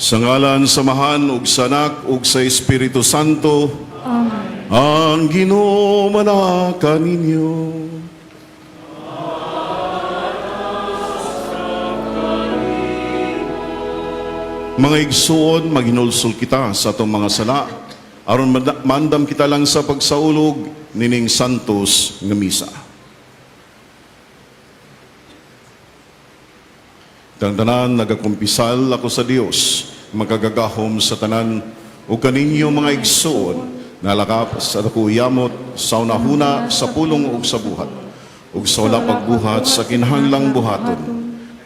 Sa ngalan sa Amahan ug sa Anak ug sa Espiritu Santo. Amen. Ang Ginoo manaa kaninyo. Mga igsuon, maghinulsol kita sa atong mga sala aron maandam kita lang sa pagsaulog nining santos nga misa. Tanan nagakumpisal ako sa Dios, makagagahom sa tanan, ug kaninyo, mga igsuon, nalakap sa dako yamot sa unahuna, sa pulong ug sa buhat, ug sa wala pagbuhat sa kinahanglang buhaton.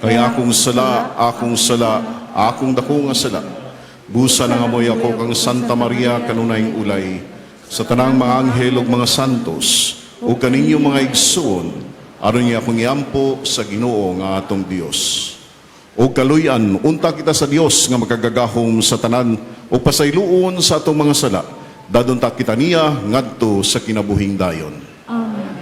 Kay akong sala, akong sala, akong dako nga sala. Busa nangamoy ako kang Santa Maria, kanunayng ulay, sa tanang mga anghel ug mga santos, ug kaninyo, mga igsuon, aron niya akong iampo sa Ginoo nga atong Dios. O kaluyan unta kita sa Dios nga makagagahom sa tanan o pasayloon sa atong mga sala. Dadon ta kita niya ngadto sa kinabuhing dayon. Amen.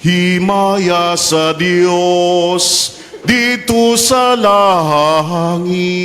Himaya sa Dios didto sa langit.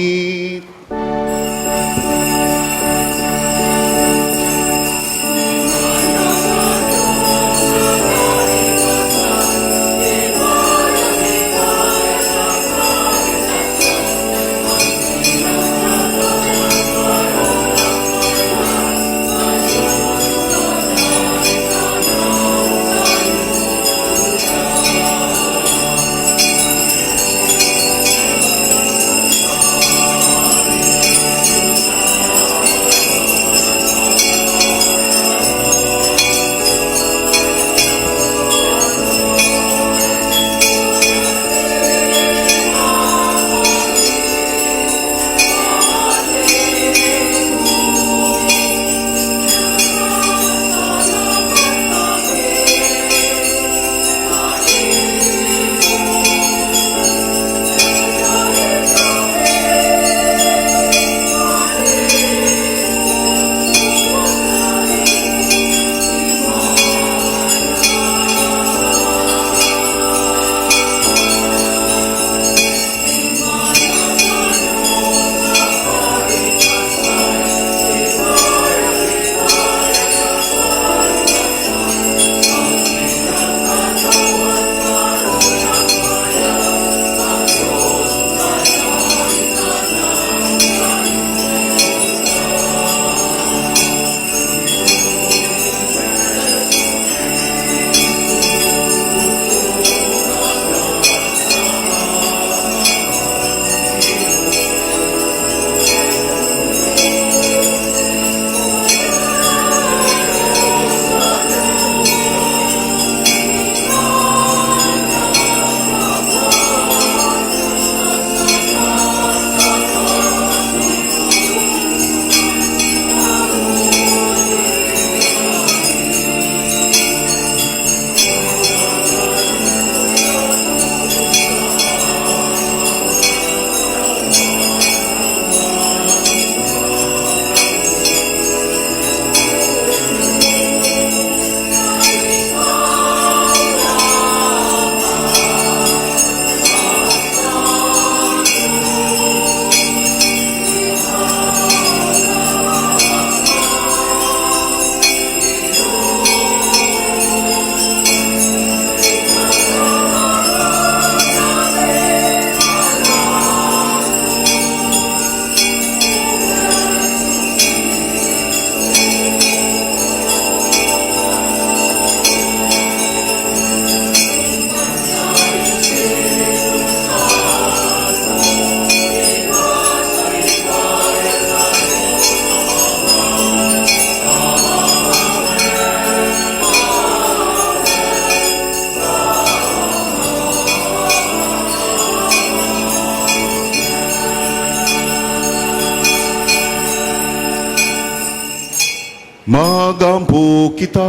Magampo kita.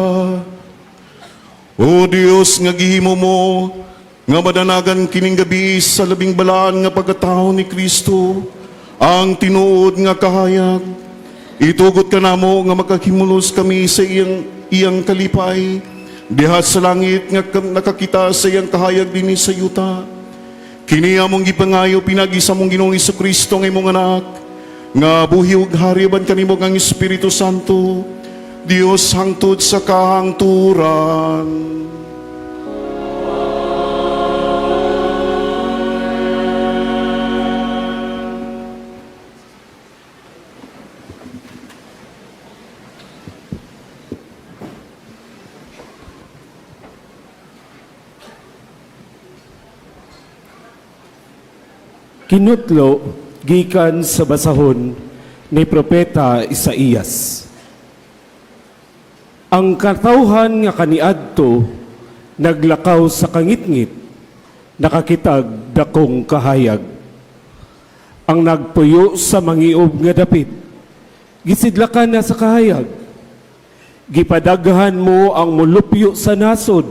O Dios, nga gihimo mo nga madanagan kining gabi sa labing balaan nga pagkatao ni Kristo ang tinuod nga kahayag. Itugot kanamo nga makahimulos kami sa iyang kalipay diha sa langit nga nakakita sa iyang kahayag dinhi sa yuta. Kini among gipangayo pinagi sa among Ginoong Kristo nga imong anak, nga buhi ug hari uban kanimo ang Espiritu Santo, Dios hangtod sa kahangturan. Kinutlo gikan sa basahon ni Propeta Isaías. Ang katawhan nga kaniadto naglakaw sa kangitngit, nakakitag dakong kahayag. Ang nagpuyo sa mangiob nga dapit, gisidlakan na sa kahayag. Gipadaghan mo ang mulupyo sa nasod,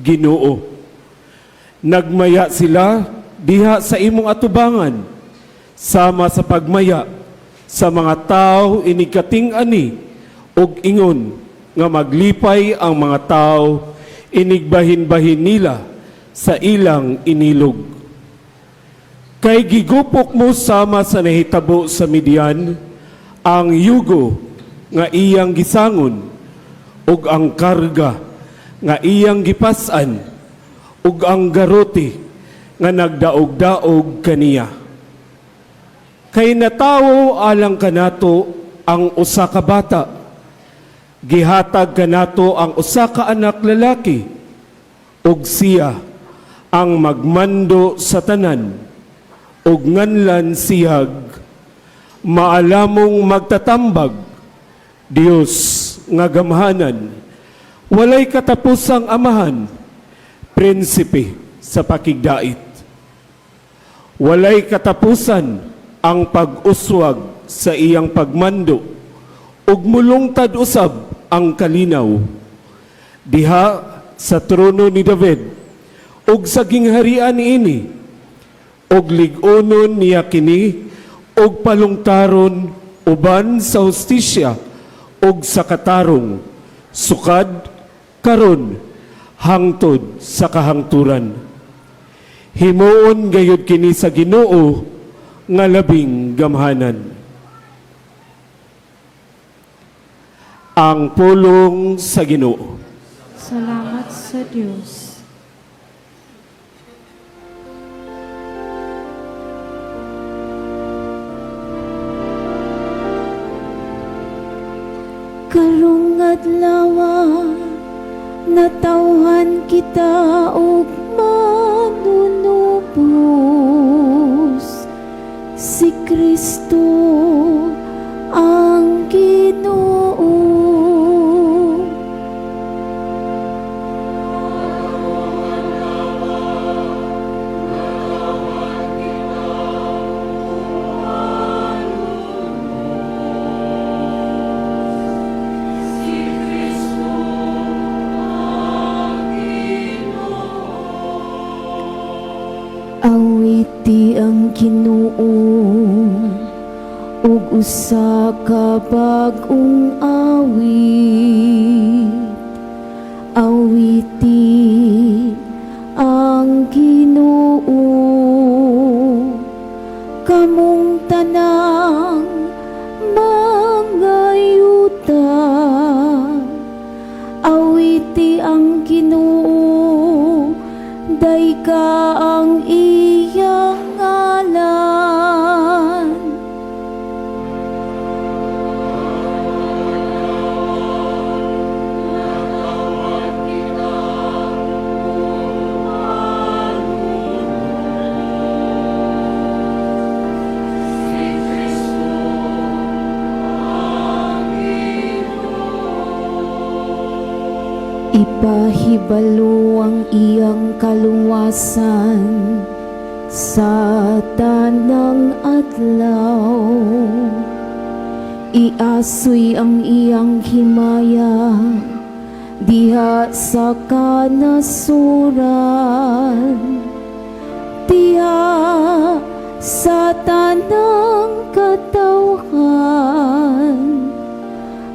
Ginoo. Nagmaya sila diha sa imong atubangan, sama sa pagmaya sa mga tao inigkating ani og ingon nga maglipay ang mga tao inigbahin-bahin nila sa ilang inilog. Kay gigupok mo sama sa nahitabo sa Midian ang yugo nga iyang gisangon ug ang karga nga iyang gipas-an ug ang garote nga nagdaog-daog kaniya. Kay natawo alang kanato ang usa ka bata, gihatag kanato ang usa ka anak lalaki, ug siya ang magmando sa tanan, ug nganlan siyag Maalamong Magtatambag, Dios nga Gamhanan, Walay Katapusang Amahan, Prinsipe sa Pakigdait. Walay katapusan ang pag-uswag sa iyang pagmando ug mulungtad usab ang kalinaw diha sa trono ni David ug sa gingharian niini, ug lig-unon niya kini ug palungtaron uban sa hustisya ug sa katarong, sukad karon hangtod sa kahangturan. Himuon gayud kini sa Ginoo nga Labing Gamhanan. Ang pulong sa Ginoo. Salamat sa Dios. Karong adlaw, natawhan kita og manunubos, si Kristo ang Ginoo. Awiti ang Ginoo ug usa ka bag-ong awit. Awiti ang Ginoo, kamong tanang mga yuta. Awiti ang Ginoo, dayka ang iyang ngalan. Ipahibalo ang iyang kaluwasan sa tanang adlaw. Iasoy ang iyang himaya diha sa kanasuran, diha sa tanang katawhan,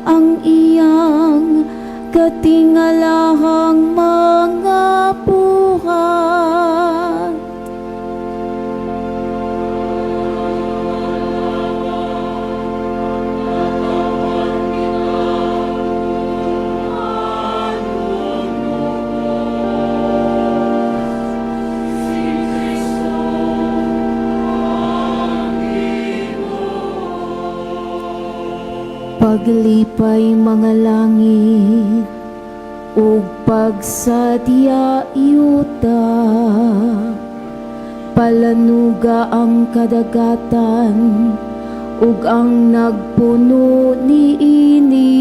ang iyang katingalahang mga buhat. Paglipay, mga langit, ug pagsadya, yuta. Palanuga ang kadagatan ug ang nagpuno niini.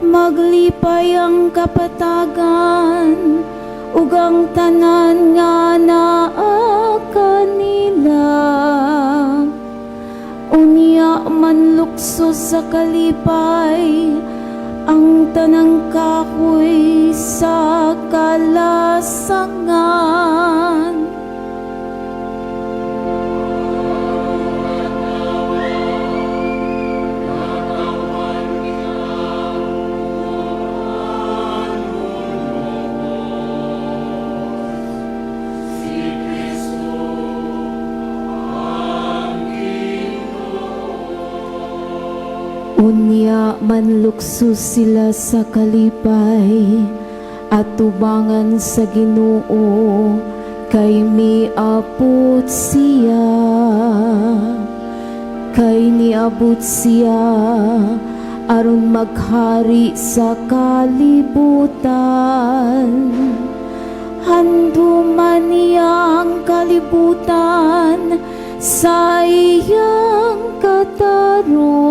Maglipay ang kapatagan ug ang tanan nga naa kanila. Unya manlukso sa kalipay ang tanang kahoy sa kalasangan. Unya manlukso sila sa kalipay at tubangan sa Ginoo, kay miabot siya, kay niabot siya aron maghari sa kalibutan. Handuman niya ang kalibutan sa iyang katarong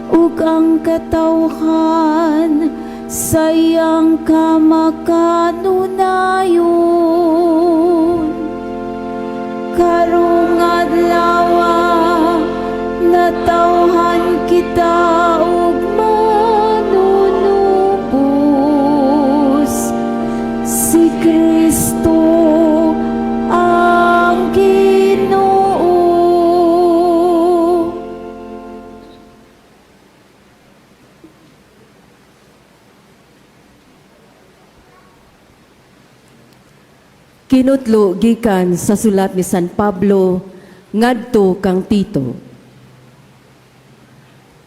ug ang katawhan sa iyang kamakanunayon. Karong adlaw, natawhan kita og manunubos, si Kristo ang Ginoo. Kinutlo gikan sa sulat ni San Pablo ngadto kang Tito.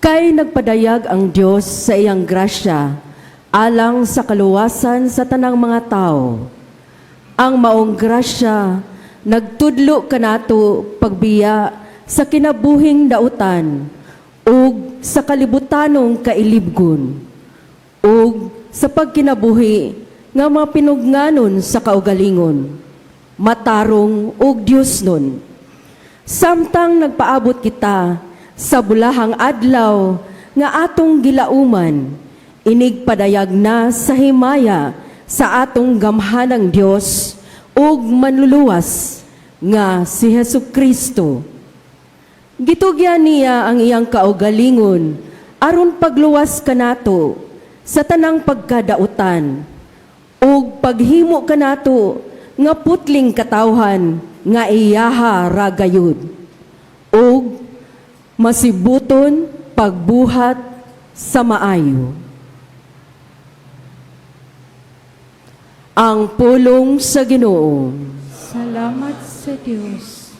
Kay nagpadayag ang Dios sa iyang grasya alang sa kaluwasan sa tanang mga tao. Ang maong grasya nagtudlo kanato pagbiya sa kinabuhing dautan ug sa kalibutanong kailibgon ug sa pagkinabuhi nga mga pinugnganon sa kaugalingon, matarong ug Diosnon. Samtang nagpaabot kita sa bulahang adlaw nga atong gilauman, inig padayag na sa himaya sa atong gamhanang Dios ug manluluwas nga si Hesus Kristo. Gitugyan niya ang iyang kaugalingon aron pagluwas kanato sa tanang pagkadautan ug paghimo kanato nga putling katawhan nga iyaha ra gayud ug masibuton pagbuhat sa maayo. Ang pulong sa Ginoo. Salamat sa Diyos.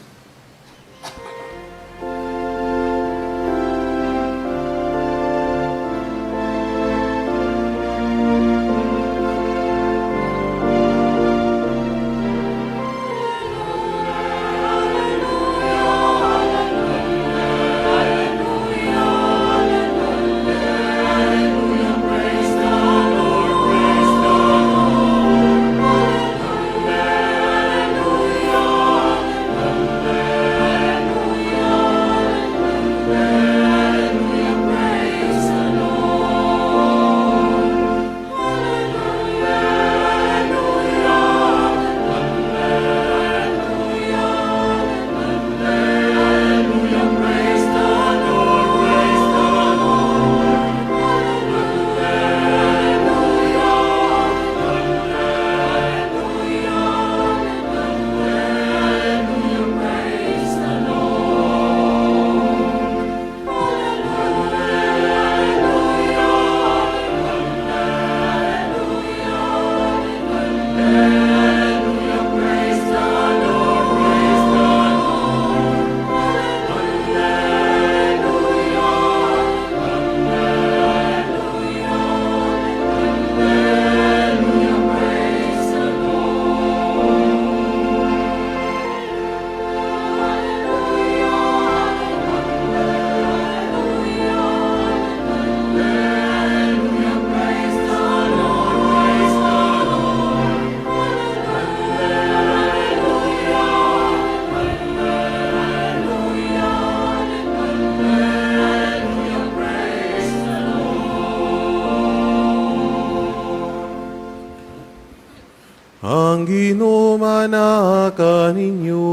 kaninyo.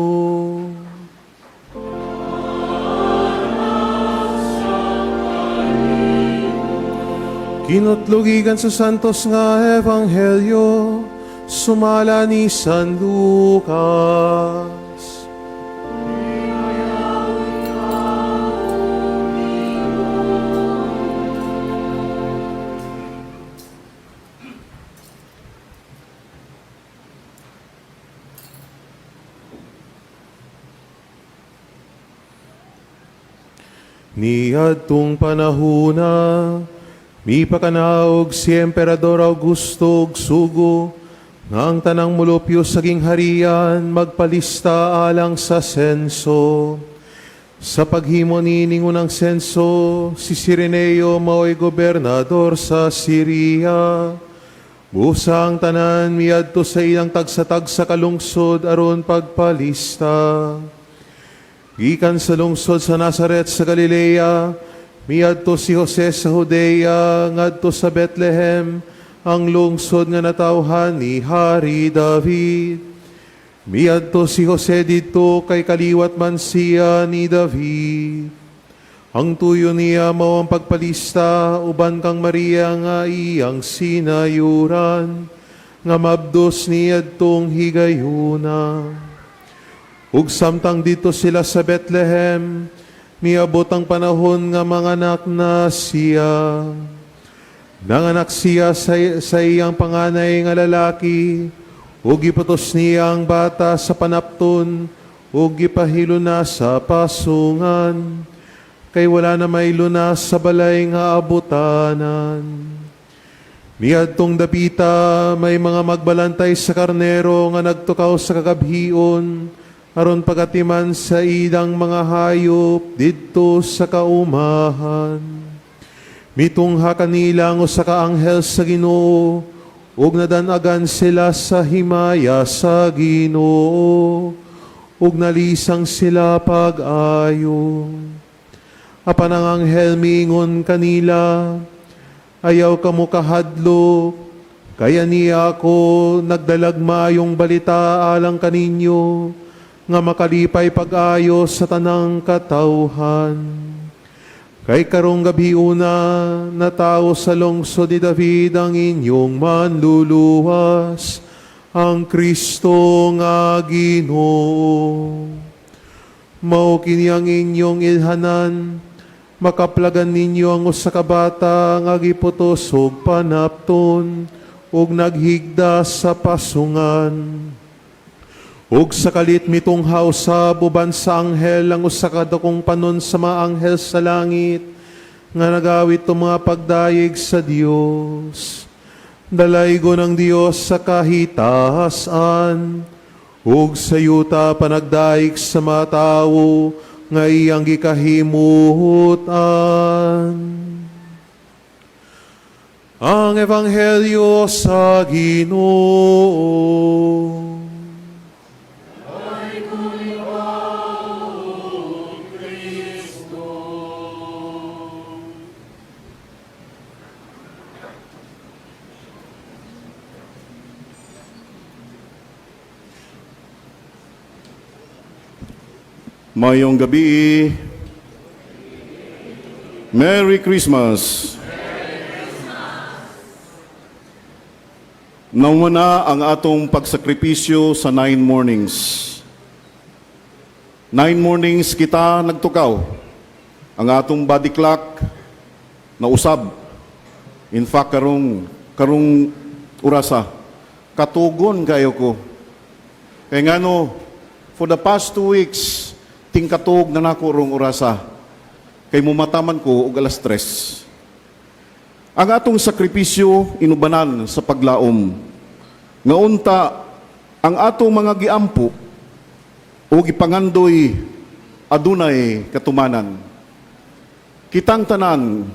Kinutlugigan sa Santos nga Ebanghelyo, sumala ni San Lucas. Niadtong panahuna, mipakanaog si Emperador Augusto og sugo nga ang tanang mulupyo sa gingharian magpalista alang sa senso. Sa paghimo niining unang senso, si Sireneo mao'y gobernador sa Syria. Busa ang tanan miadto sa ilang tagsa-tagsa kalungsod aron pagpalista. Gikan sa lungsod sa Nazaret sa Galilea, miadto si Jose sa Judea, ngadto sa Bethlehem, ang lungsod nga natawhan ni Hari David. Miadto si Jose didto kay kaliwat man siya ni David. Ang tuyo niya mao ang pagpalista uban kang Maria nga iyang sinayuran, nga mabdos niadtong higayuna. Ug samtang dito sila sa Bethlehem, miabot ang panahon nga manganak na siya. Nanganak siya sa iyang panganay nga lalaki, ug giputos niya ang bata sa panapton, ug gipahiluna sa pasungan, kay wala na may lunas sa balay nga abutanan. Miadtong dapita may mga magbalantay sa karnero nga nagtukaw sa kagabhion aron pagatiman sa ilang mga hayop didto sa kaumahan. Mitungha kanila ang usa ka anghel sa Ginoo ug nadanagan sila sa himaya sa Ginoo ug nalisang sila pag-ayo. Apan ang anghel miingon kanila, "Ayaw kamo kahadlok, kaya niya ako nagdalag maayong balita alang kaninyo, nga makalipay pag-ayo sa tanang katawhan. Kay karong gabiuna natawo sa lungsod ni David ang inyong manluluwas, ang Kristo nga Ginoo. Mao kini ang inyong ilhanan, makaplagan ninyo ang usa ka bata nga giputos og panapton ug naghigda sa pasungan." Ug sa kalit mitunghaw sa uban sa anghel ang usa ka dakong panon sa mga anghel sa langit nga nagawit og mga pagdayeg sa Dios. "Dalaygon ang Dios sa kahitaas-an ug sa yuta panagdaig sa mga tawo nga iyang gikahimutan." Ang Ebanghelyo sa Ginoo. Mayong gabi. Merry Christmas. Nauna ang atong pagsakripisyo sa 9 mornings. 9 mornings kita nagtukaw. Ang atong body clock nausab. In fact, karong orasa, katugon kayo ko. Kaya ngano, for the past 2 weeks, tingkatug na nako rong orasa. Kay mumataman ko og alas 3. Ang atong sakripisyo inubanan sa paglaom. Nga unta ang atong mga giampo o gipangandoy adunay katumanan. Kitang tanan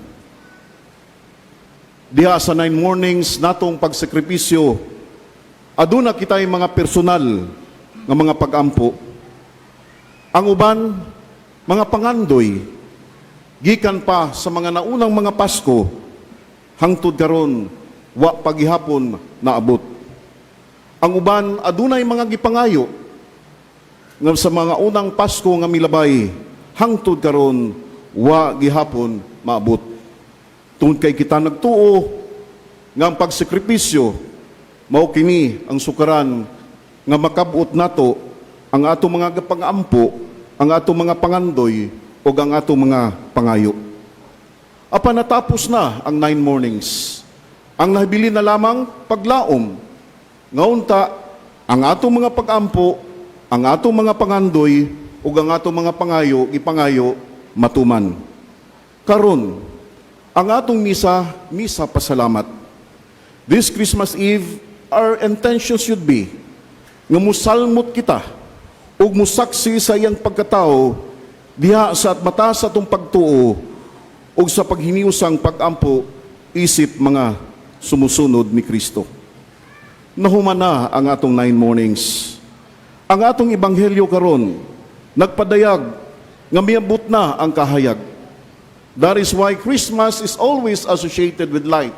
diha sa 9 mornings natong pagsakripisyo, aduna kitay mga personal nga mga pagampo. Ang uban, mga pangandoy, gikan pa sa mga naunang mga Pasko, hangtod karon wa pagihapon naabot. Ang uban adunay mga gipangayo. Nga sa mga unang Pasko nga milabay, hangtod karon wa gihapon maabot. Tungod kay kita nagtuo nga ang pagsakripisyo mao kini ang sukaran nga makabot nato ang atong mga pangampo, ang atong mga pangandoy ug ang atong mga pangayo. Apan natapos na ang nine mornings. Ang nahabilin na lamang paglaom. Nga unta ang atong mga pagampo, ang atong mga pangandoy ug ang atong mga pangayo gipangayo matuman. Karon, ang atong misa, misa pasalamat. This Christmas Eve, our intention should be nga musalmot kita ug musaksi sa iyang pagkatao diha sa at mata sa atong pagtuo ug sa paghiniusang pagampo isip mga sumusunod ni Kristo. Nahuman na ang atong nine mornings. Ang atong ebanghelyo karon nagpadayag nga miabot na ang kahayag. That is why Christmas is always associated with light.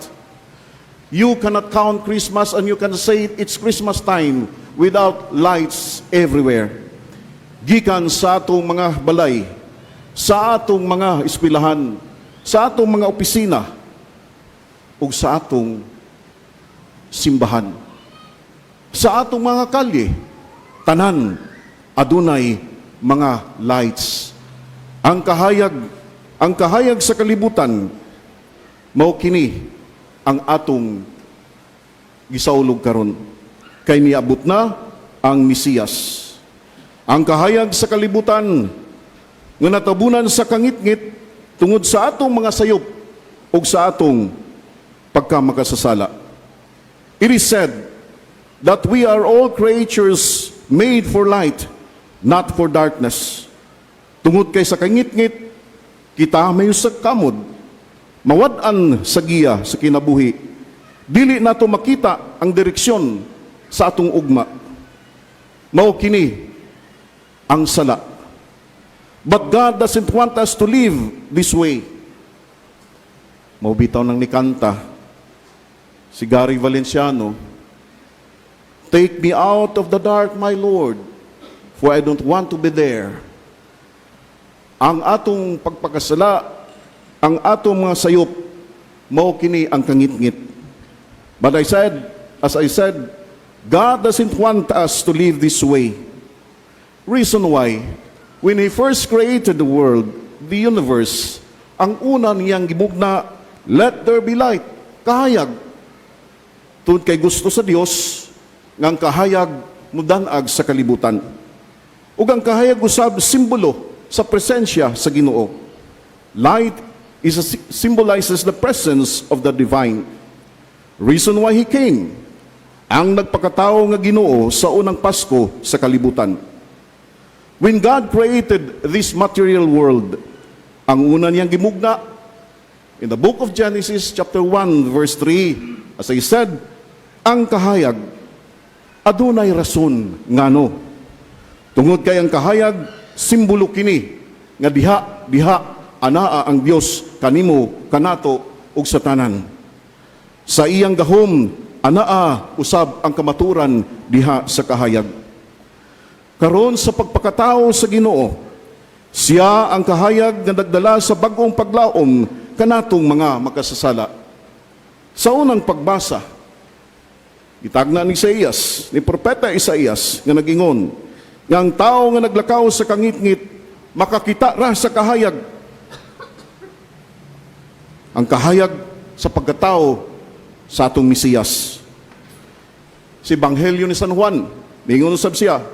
You cannot count Christmas and you can say it's Christmas time without lights everywhere. Gikan sa atong mga balay, sa atong mga eskwelahan, sa atong mga opisina, ug sa atong simbahan. Sa atong mga kalye, tanan adunay mga lights. Ang kahayag sa kalibutan mao kini ang atong gisaulog karon. Kay niabot na ang Mesiyas. Ang kahayag sa kalibutan nga natabunan sa kangitngit tungod sa atong mga sayop ug sa atong pagkamakasasala. It is said that we are all creatures made for light, not for darkness. Tungod kay sa kangitngit, kita may sa kamod, mawad-an sa giya sa kinabuhi. Dili nato makita ang direksyon sa atong ugma. Mao kini ang sala. But God doesn't want us to live this way. Mao bitaw nang nikanta si Gary Valenciano, "Take me out of the dark, my Lord, for I don't want to be there." Ang atong pagpakasala, ang atong mga sayop, mao kini ang kangitngit. But I said, as I said, God doesn't want us to live this way. Reason why, when He first created the world, the universe, ang una niyang gimugna, "Let there be light," kahayag. Tungod kay gusto sa Dios, nga ang kahayag mudanag sa kalibutan. Ug ang kahayag usab simbolo sa presensya sa Ginoo. Light symbolizes the presence of the divine. Reason why He came, ang nagpakatao nga Ginoo sa unang Pasko sa kalibutan. When God created this material world, ang una niyang gimugna, in the book of Genesis chapter 1 verse 3, as I said, ang kahayag. Adunay rason ngano. Tungod kay ang kahayag simbolo kini nga diha diha anaa ang Dios kanimo, kanato ug sa tanan. Sa iyang gahom anaa usab ang kamaturan diha sa kahayag. Karon sa pagpakatao sa Ginoo, siya ang kahayag nga nagdala sa bag-ong paglaom kanatong mga makasasala. Sa unang pagbasa, gitagna ni Isaías, ni Propeta Isaías, nga nagingon nga ang tao nga naglakaw sa kangitngit makakita ra sa kahayag. Ang kahayag sa pagkatao sa atong Mesiyas. Si Ebanghelyo ni San Juan, mingon usab siya,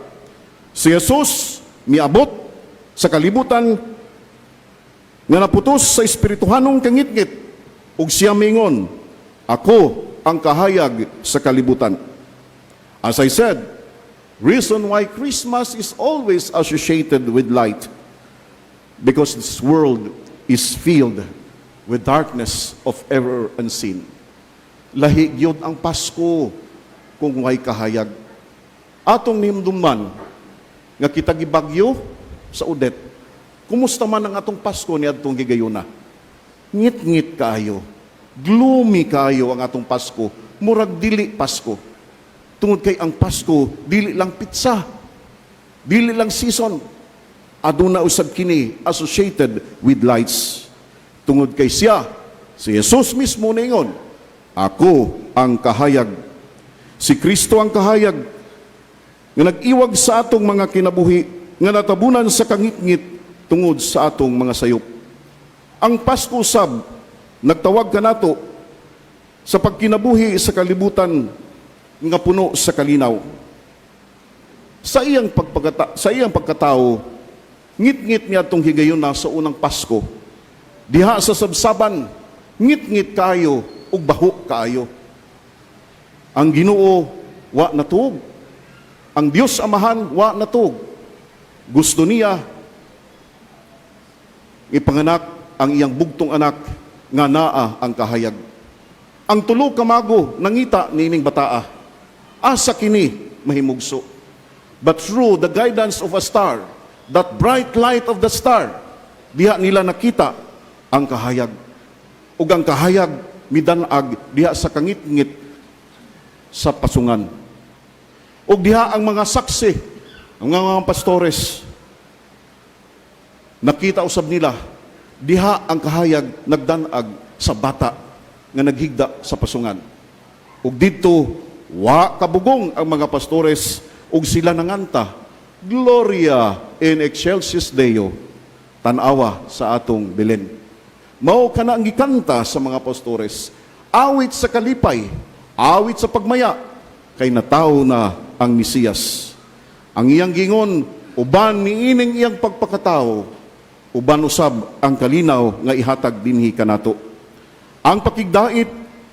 si Jesus miabot sa kalibutan nga naputos sa espirituhanong kangitngit ug siya mingon, "Ako ang kahayag sa kalibutan." As I said, reason why Christmas is always associated with light, because this world is filled with darkness of error and sin. Lahi gyud ang Pasko kung way kahayag. Atong nimduman nga kita gibagyo sa Odette. Kumusta man ang atong Pasko ni adtong gigayuna? Ngit-ngit kaayo. Gloomy kaayo ang atong Pasko. Murag dili Pasko. Tungod kay ang Pasko, dili lang pizza. Dili lang season. Aduna usab kini associated with lights. Tungod kay siya, si Jesus mismo ningon, "Ako ang kahayag." Si Kristo ang kahayag nga nag-iwag sa atong mga kinabuhi nga natabunan sa kangitngit tungod sa atong mga sayop. Ang Pasko usab nagtawag kanato sa pagkinabuhi sa kalibutan nga puno sa kalinaw. Sa iyang pagkatao, ngit-ngit niya atong higayuna sa unang Pasko. Diha sa sabsaban, ngit-ngit kaayo ug baho kaayo. Ang Ginoo wa natuog. Ang Dios Amahan wa natuog. Gusto niya ipanganak ang iyang bugtong anak nga naa ang kahayag. Ang tulo ka mago nangita niining bataa. Asa kini mahimugso? But through the guidance of a star, that bright light of the star, diha nila nakita ang kahayag. Ug ang kahayag midanag diha sa kangitngit sa pasungan. Ug diha ang mga saksi, ang mga pastores, nakita usab nila diha ang kahayag nagdanag sa bata nga naghigda sa pasungan. Ug didto wa kabugong ang mga pastores ug sila nanganta, "Gloria in excelsis Deo." Tan-awa sa atong Belen. Mao kana ang gikanta sa mga pastores. Awit sa kalipay, awit sa pagmaya, kay natawo na ang Mesiyas. Ang iyang gingon, uban niining iyang pagpakatao, uban usab ang kalinaw nga ihatag dinhi kanato. Ang pakigdait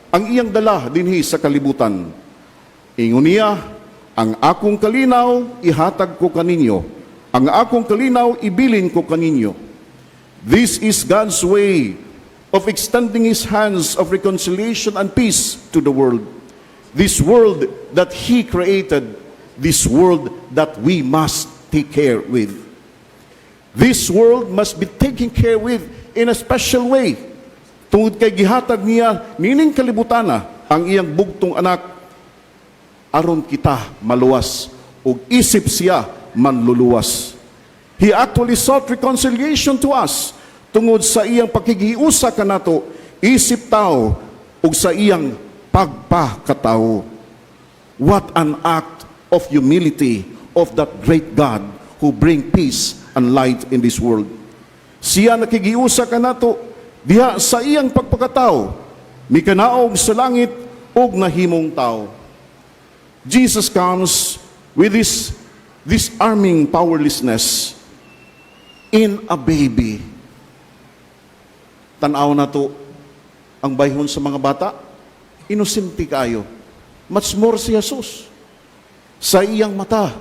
ang iyang dala dinhi sa kalibutan. Ingon niya, "Ang akong kalinaw ihatag ko kaninyo. Ang akong kalinaw ibilin ko kaninyo." This is God's way of extending His hands of reconciliation and peace to the world. This world that He created, this world that we must take care with. This world must be taken care with in a special way. Tungod kay gihatag niya nining kalibutana ang iyang bugtong anak aron kita maluwas ug isip siya manluluwas. He actually sought reconciliation to us tungod sa iyang pakigiusa kanato isip tao ug sa iyang pagpakatao. What an act of humility of that great God who bring peace and light in this world. Siya nakigiusa kanato diha sa iyang pagpakatao, mikanaog sa langit ug nahimong tao. Jesus comes with this disarming powerlessness in a baby. Tanaw nato ang bayhon sa mga bata, inosente kaayo. Much more si Jesus. Sa iyang mata,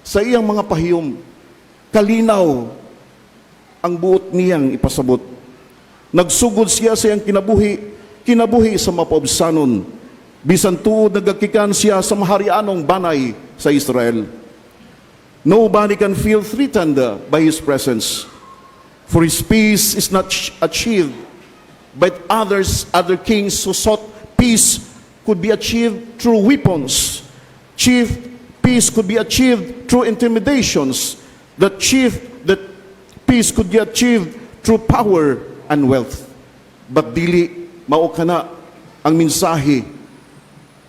sa iyang mga pahiyom, kalinaw ang buot niyang ipasabot. Nagsugod siya sa iyang kinabuhi, kinabuhi sa mapaubsanon. Bisan tuod nagagikan siya sa maharianong banay sa Israel. Nobody can feel threatened by his presence. For his peace is not achieved by others, other kings who sought peace could be achieved through weapons. Chief peace could be achieved through intimidations. The peace could be achieved through power and wealth. But dili mao kana ang mensahe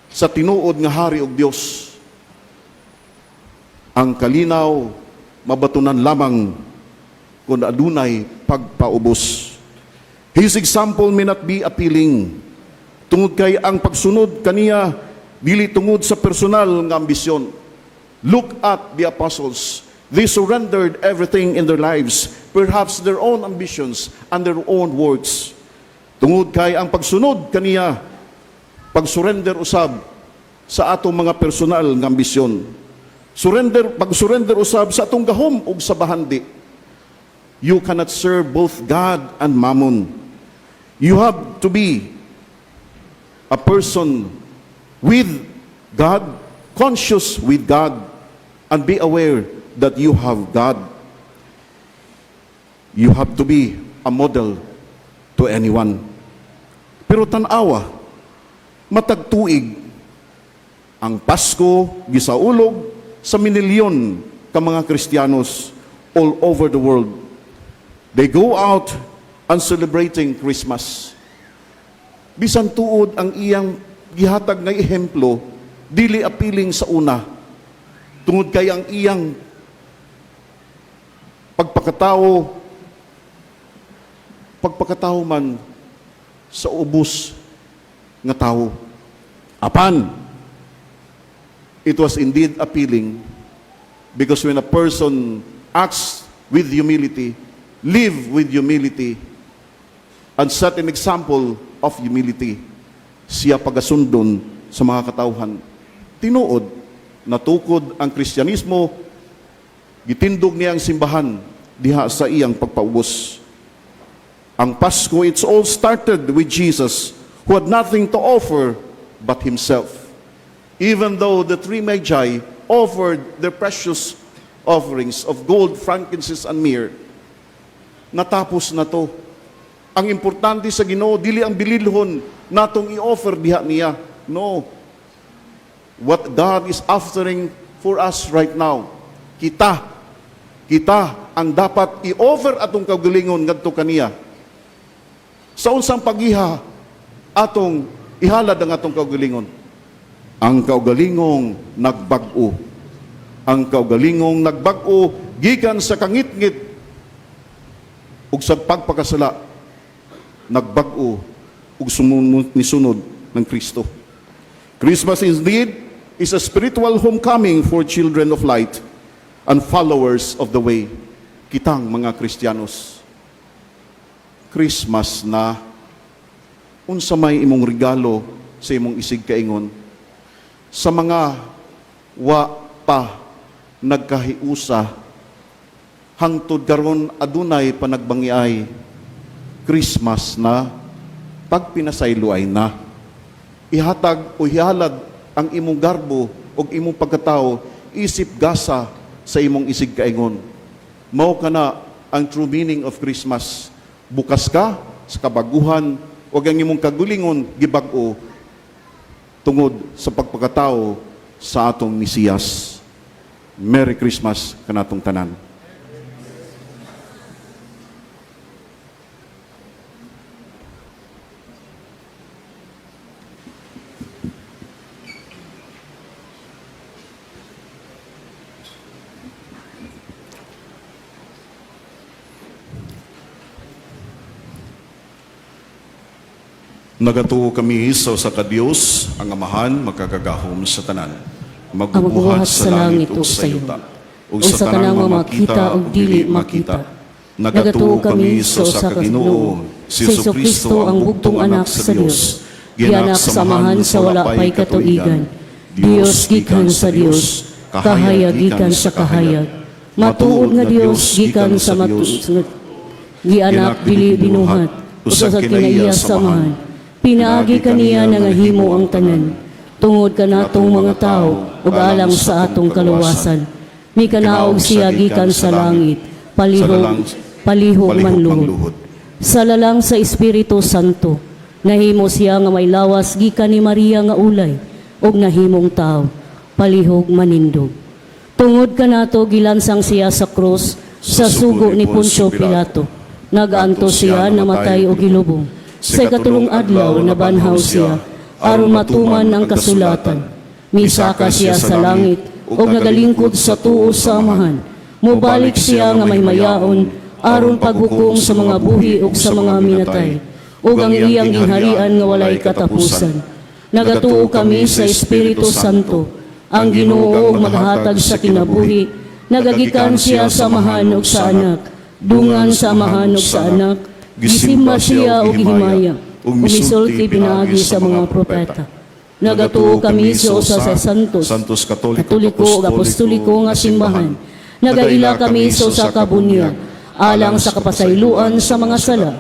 sa tinuod nga hari og Dios. Ang kalinaw mabatunan lamang kung adunay pagpaubos. His example may not be appealing. Tungod kay ang pagsunod kaniya dili tungod sa personal nga ambisyon. Look at the apostles. They surrendered everything in their lives, perhaps their own ambitions and their own works. Tungod kay ang pagsunod kaniya, pag-surrender usab sa atong mga personal nga ambisyon. Pag-surrender usab sa atong gahom ug sa bahandi. You cannot serve both God and mammon. You have to be a person with God, conscious with God, and be aware that you have God. You have to be a model to anyone. Pero tan-awa, matag tuig, ang Pasko gisaulog. sa minilyon ka mga Kristiyanos all over the world. They go out and celebrating Christmas. Bisan tuod ang iyang gihatag nga ehemplo, dili appealing sa una. Tungod kay ang iyang pagpakatao, pagpakatao man sa ubos nga tawo. Apan, it was indeed appealing because when a person acts with humility, live with humility, and set an example of humility, siya pagasundon sa mga katawhan. Tinuod, natukod ang Kristyanismo, gitindog niya ang simbahan diha sa iyang pagpaubos. Ang Pasko, it's all started with Jesus, who had nothing to offer but himself. Even though the three magi offered their precious offerings of gold, frankincense, and myrrh, natapos na to. Ang importante sa Ginoo, dili ang bililhon natong i-offer diha niya. No. What God is offering for us right now, kita ang dapat i-offer atong kaugalingon ngadto kaniya. Sa unsang pagiha atong ihalad ang atong kaugalingon? Ang kaugalingong nagbag-o. Ang kaugalingong nagbag-o gikan sa kangitngit ug sa pagpakasala, nagbag-o ug sumunod nisunod ng Kristo. Christmas indeed is a spiritual homecoming for children of light and followers of the way. Kitang mga Kristiyanos. Christmas na, unsa may imong regalo sa imong isig kaingon sa mga wa pa nagkahiusa hangtod karon adunay panagbangiay? Christmas na, pagpinasayloay na, ihatag o ihalad ang imong garbo o imong pagkatao isip gasa sa imong isig kaingon. Mao kana ang true meaning of Christmas. Bukas ka sa kabaguhan o ang imong kaugalingon gibag-o tungod sa pagpakatao sa atong Mesiyas. Merry Christmas kanatong tanan. Nagatuo kami sa usa ka Dios, ang Amahan makagagahom sa tanan, magbubuhat sa langit ug sa yuta, ug sa tanang mga makita ug dili makita. Nagatuo kami sa usa ka Ginoo, si Jesucristo, ang bugtong anak sa Dios, gianak sa Amahan sa wala pay katuigan, Dios gikan sa Dios, kahayag gikan sa kahayag. Matuod nga Dios gikan sa matuod. Gianak, dili binuhat, usa sa kinaiya sa Amahan. Pinaagi kaniya nangahimo ang tanan. Tungod kanatong mga tao ug alang sa atong kaluwasan, mikanaog siya gikan sa langit, palihog palihog manluhod. Sa lalang sa Espiritu Santo, nahimo siya nga may lawas gikan ni Maria nga ulay ug nahimong tao, palihog manindog. Tungod kanato gilansang siya sa krus sa sugo ni Poncio Pilato. Nagantos siya, namatay ug gilubong. Sa ikatulong adlaw nabanhaw siya aron matuman ang kasulatan. Misaka siya sa langit ug nagalingkod sa tuo sa Amahan. Mobalik siya nga mahimayaon aron paghukom sa mga buhi ug sa mga minatay, ug ang iyang gingharian nga walay katapusan. Nagatuo kami sa Espiritu Santo, ang Ginoo ug maghatag sa kinabuhi. Nagagikan siya sa Amahan ug sa Anak. Dungan sa Amahan ug sa Anak, gisimba siya ug gihimaya, ug misulti pinaagi sa mga propeta. Nagatuo kami sa usa sa Santos, Santos Katoliko, Katoliko ug Apostoliko nga simbahan. Nagaila kami sa usa ka bunyag alang sa kapasayloan sa mga sala.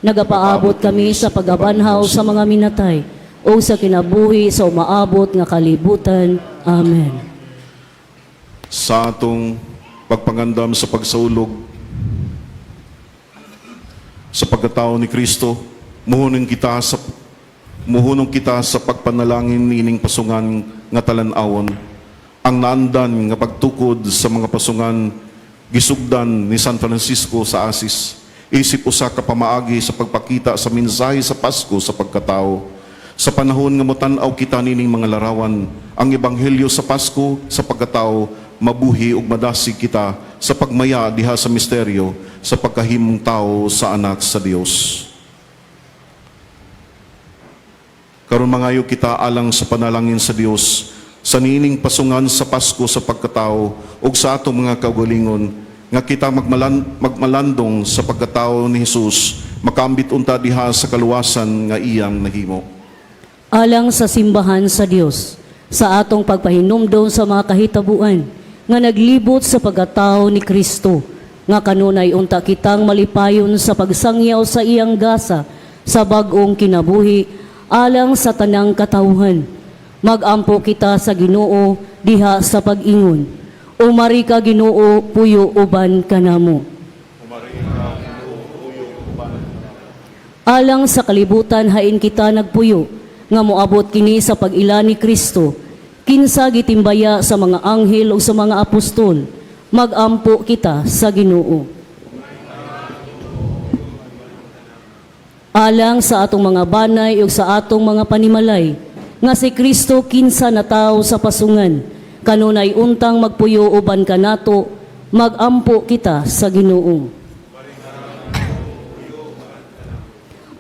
Nagapaabot kami sa pagabanhaw sa mga minatay o sa kinabuhi sa umaabot nga kalibutan. Amen. Sa atong pagpangandam sa pagsaulog sa pagkatao ni Kristo, muhunong kita sa pagpanalangin niining pasungan nga talan-awon. Ang naandan nga pagtukod sa mga pasungan gisugdan ni San Francisco sa Asis isip usa ka pamaagi sa pagpakita sa mensahe sa Pasko sa pagkatao. Sa panahon nga motan-aw kita nining mga larawan, ang ebanghelyo sa Pasko sa pagkatao mabuhi ug madasig kita sa pagmaya diha sa misteryo sa pagkahimong tao sa anak sa Dios. Karon mangayo kita alang sa panalangin sa Dios sa niining pasungan sa Pasko sa pagkatao ug sa atong mga kaugalingon nga kita magmalandong sa pagkatao ni Hesus, makaambit unta diha sa kaluwasan nga iyang nahimo. Alang sa simbahan sa Dios, sa atong pagpahinumdom sa mga kahitabuan nga naglibot sa pagkatao ni Kristo, nga kanunay unta kitang malipayon sa pagsangyaw sa iyang gasa sa bag-ong kinabuhi alang sa tanang katawhan. Magampo kita sa Ginoo diha sa pag-ingon. Umari ka Ginoo, puyo uban kanamo. Alang sa kalibutan hain kita nagpuyo nga moabot kini sa pag-ila ni Kristo, kinsa gitimbaya sa mga anghel o sa mga apostol. Magampo kita sa Ginoo. Alang sa atong mga banay ug sa atong mga panimalay nga si Kristo kinsa natawo sa pasungan, kanunay untang magpuyo uban kanato, magampo kita sa Ginoo.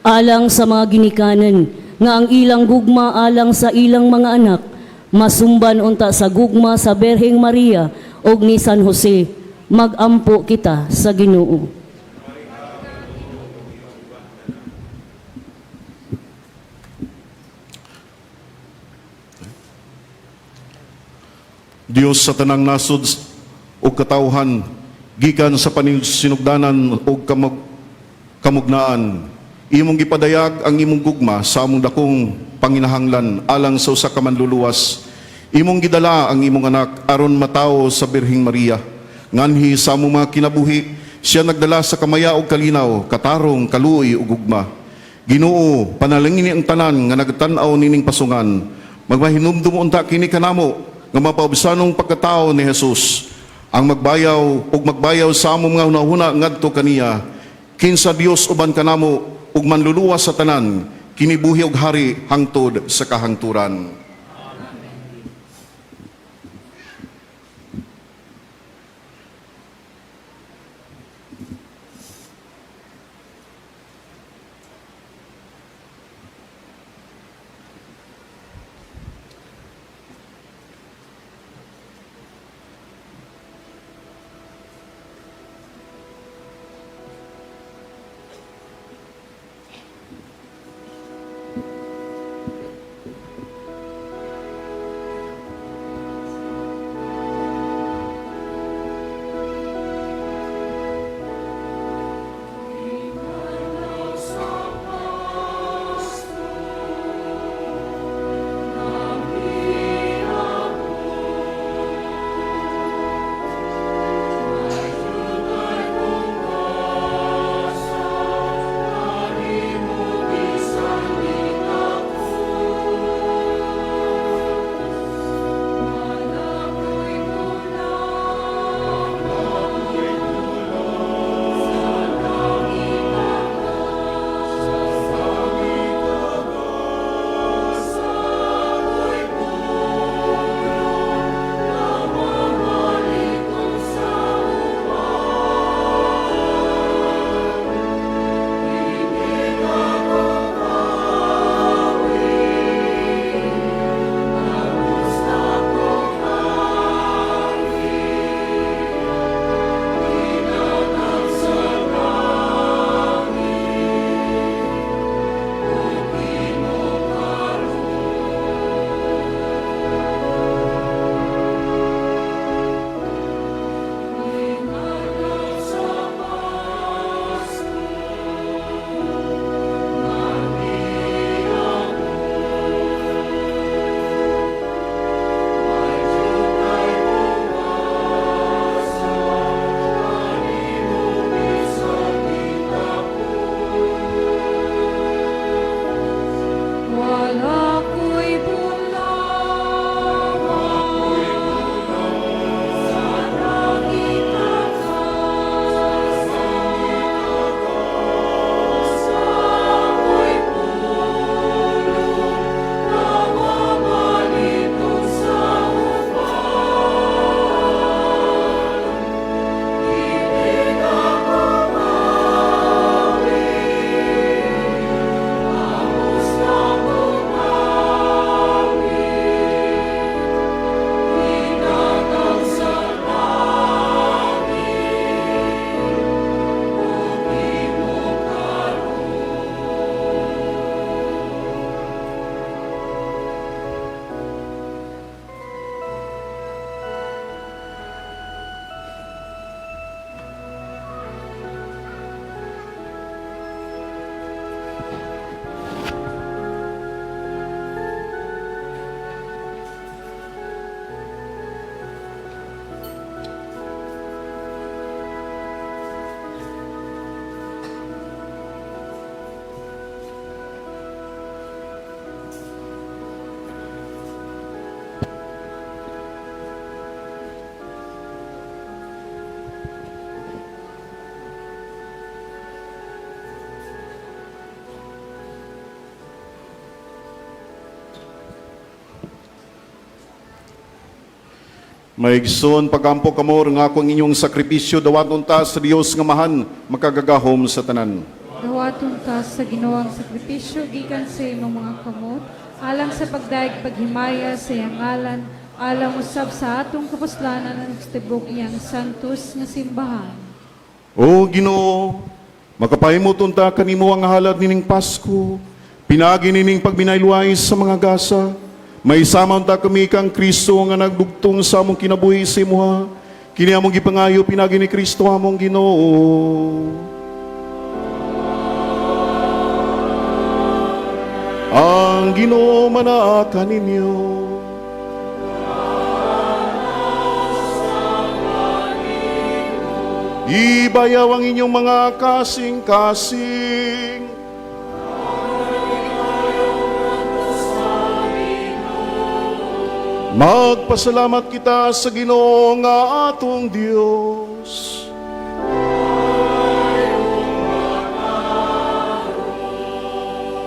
Alang sa mga ginikanan nga ang ilang gugma alang sa ilang mga anak masumban unta sa gugma sa Berheng Maria ug ni San Jose, magampo kita sa Ginoo. Dios sa tanang nasod ug katawhan gikan sa paninsinugdanan ug kamugnaan, imong gipadayag ang imong gugma sa among dakong panginahanglan alang sa usa ka manluluwas. Imong gidala ang imong anak aron matawo sa Birheng Maria. Nganhi sa among mga kinabuhi, siya nagdala sa kamaya ug kalinaw, katarong, kaluoy ug gugma. Ginoo, panalangini ang tanan nga nagtan-aw nining pasungan. Magmahinumdum unta kini kanamo nga mapaubsanong pagkatao ni Jesus ang magbayaw ug magbayaw sa among mga hunahuna ngadto kaniya. Kinsa Dios uban kanamo ug manluluwas sa tanan, kinibuhi og hari hangtod sa kahangturan. Maigsoon pagampo kamo nga akong inyong sakripisyo dawaton ta sa Dios nga Amahan makagagahom sa tanan. Dawaton ta sa Ginoo ang sakripisyo gikan sa imong mga kamot, alang sa pagdayeg paghimaya sa iyang ngalan, alang usab sa atong kapuslanan ug sa tibok niyang santos nga simbahan. O Ginoo, makapahimot unta kanimo ang halad nining Pasko. Pinaagi nining pagbinayluay sa mga gasa. May sama unta kami kang Kristo nga nagdugtong sa among kinabuhi sa imuha. Kini among gipangayo pinaagi ni Kristo among Ginoo. Ang Ginoo manaa kaninyo. Ibayaw ang inyong mga kasing-kasing. Magpasalamat kita sa Ginoo nga atong Dios.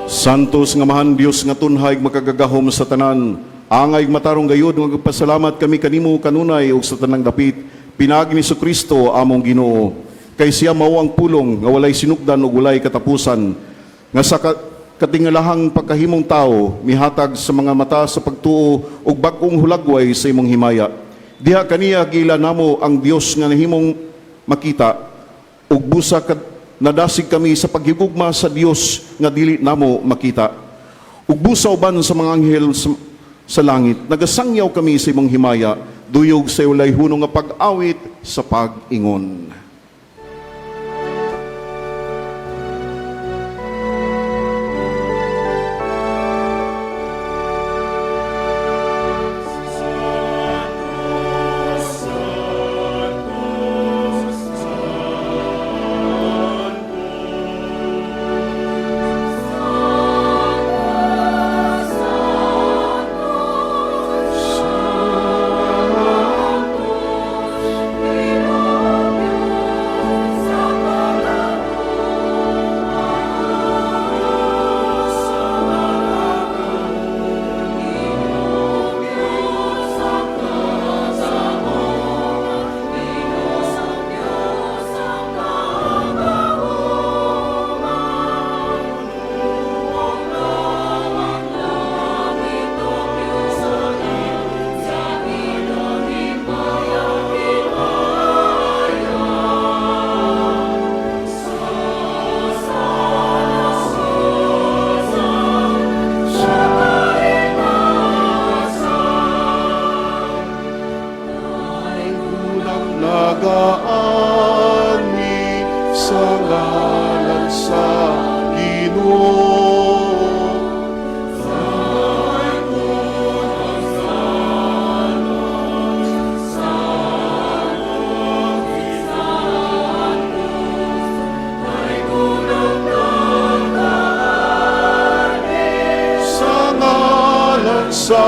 Santos nga Amahan Dios nga tunhay makagagahom sa tanan. Angay matarong gayud nga magpasalamat kami kanimo kanunay ug sa tanang dapit pinaagi ni Kristo among Ginoo. Kay siya mao ang pulong nga walay sinugdan ug walay katapusan nga sa katingalahang pagkahimong tao mihatag sa mga mata sa pagtuo ug bag-ong hulagway sa imong himaya. Diha kaniya giila namo ang Dios nga nahimong makita ug busa nadasig kami sa paghigugma sa Dios nga dili namo makita. Ug busa uban sa mga anghel sa langit, nagasangyaw kami sa imong himaya, duyog sa walay hunong nga pag-awit sa pag-ingon. Unang nagaani sa ngalan sa Ginoo. Sa ngalan sa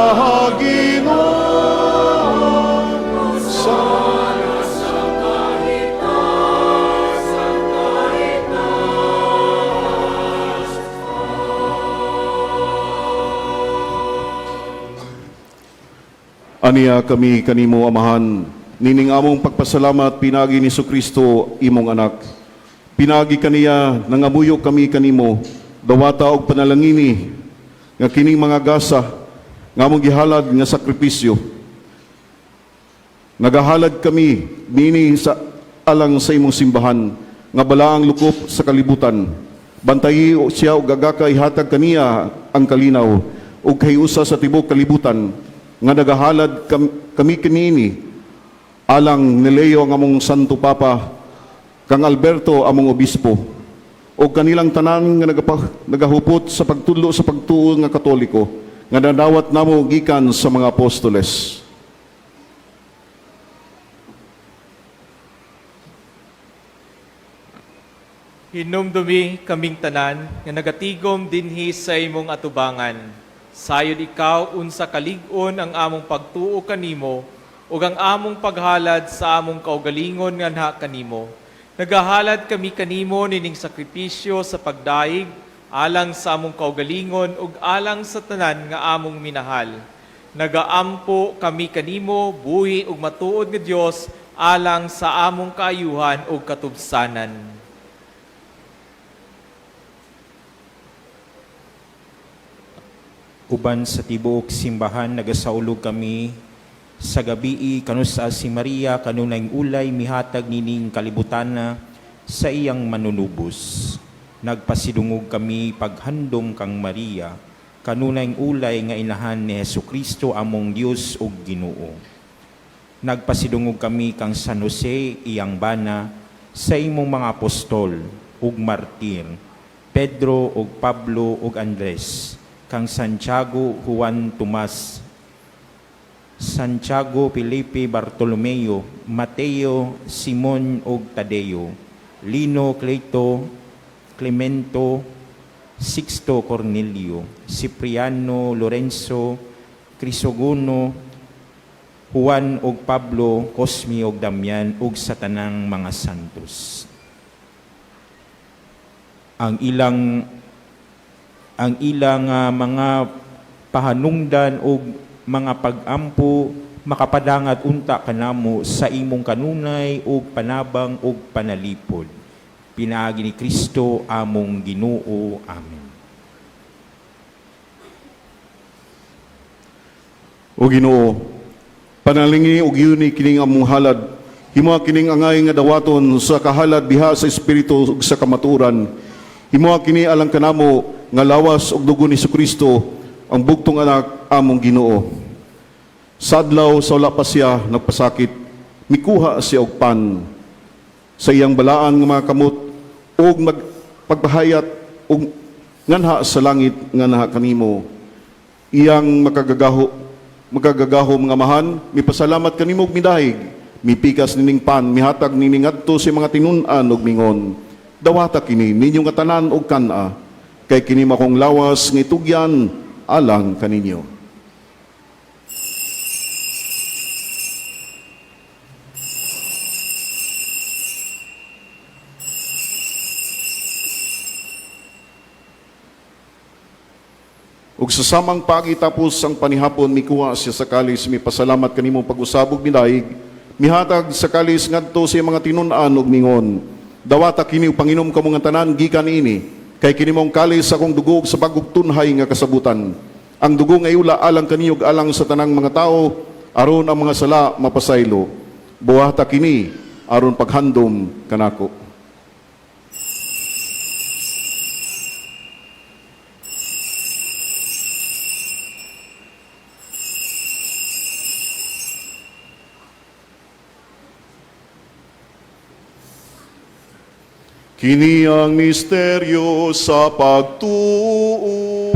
Ginoo. Sa Aniya kami kanimo Amahan, nining among pagpasalamat pinagi ni Kristo imong anak. Pinagi kaniya nangamuyo kami kanimo, dawata og panalangini nga kining mga gasa nga among gihalad nga sakripisyo. Nagahalad kami nini sa alang sa imong simbahan nga balaang lukop sa kalibutan. Bantayi siya og gagaka ihatag kaniya ang kalinaw ug kahiusa sa tibuok kalibutan nga nagahalad kami kaniini alang ni Leo ang among Santo Papa kang Alberto among obispo o kanilang tanan nga nagahupot sa pagtudlo sa pagtuo nga Katoliko nga nadawat namo gikan sa mga apostoles. Hinumdumi kaming tanan nga nagatigom dinhi sa imong atubangan. Sayod ikaw unsa kalig-on ang among pagtuo kanimo ug ang among paghalad sa among kaugalingon nganha kanimo. Nagahalad kami kanimo nining sakripisyo sa pagdaig alang sa among kaugalingon ug alang sa tanan nga among minahal. Nagaampo kami kanimo, buhi ug matuod nga Dios, alang sa among kaayuhan ug katubsanan. Uban sa tibuok simbahan, nagasaulog kami sa gabii kanusa si Maria kanunay ulay mihatag nining kalibutana sa iyang manunubos. Nagpasidungog kami paghandom kang Maria kanunay ulay nga inahan ni Hesukristo among Dios ug Ginoo. Nagpasidungog kami kang San Jose iyang bana, sa imong mga apostol ug martir, Pedro ug Pablo ug Andres, kang Santiago, Juan, Tomas, Santiago, Felipe, Bartolomeo, Mateo, Simon ug Tadeo, Lino, Cleto, Clemento, Sixto, Cornelio, Cipriano, Lorenzo, Crisogono, Juan ug Pablo, Cosme ug Damian ug sa tanang mga santos. Ang ilang mga pahanungdan ug mga pag-ampo makapadangat unta kanamo sa imong kanunay ug panabang ug panalipod. Pinaagi ni Kristo among Ginoo. Amen. O Ginoo, panalingi og yuni kining among halad. Himoa kining angay nga dawaton sa kahalad diha sa espiritu ug sa kamatuoran. Himoa kini alang kanamo nga lawas ug dugo ni Kristo, ang bugtong anak among Ginoo. Sa adlaw sa wala pa siya nagpasakit, mikuha siya og pan sa iyang balaan nga mga kamot ug magpagpahayat ug nganha sa langit, nganha kanimo, iyang makagagaho mga amahan, mipasalamat kanimo ug midahig, mipikas nining pan, mihatag nining ngadto sa mga tinun-an ug mingon, "Dawata kini ninyong katanan og kan-a, kay kini akong lawas nga itugyan alang kaninyo." Ug sa samang pagi tapos ang panihapon, mikuha siya sa kalis, mipasalamat kanimo pag-usab ug midayig, mihatag sa kalis ngadto sa iyang mga tinun-an ug mingon, "Dawata kini ug panginom kamo nga tanan gikan niini, kay kini maong kalis sa akong dugo sa bag-ong tunhay nga kasabutan. Ang dugo nga iula alang kaninyo ug alang sa tanang mga tawo aron ang mga sala mapasaylo. Buhata kini aron paghandom kanako." Kini ang misteryo sa pagtuo.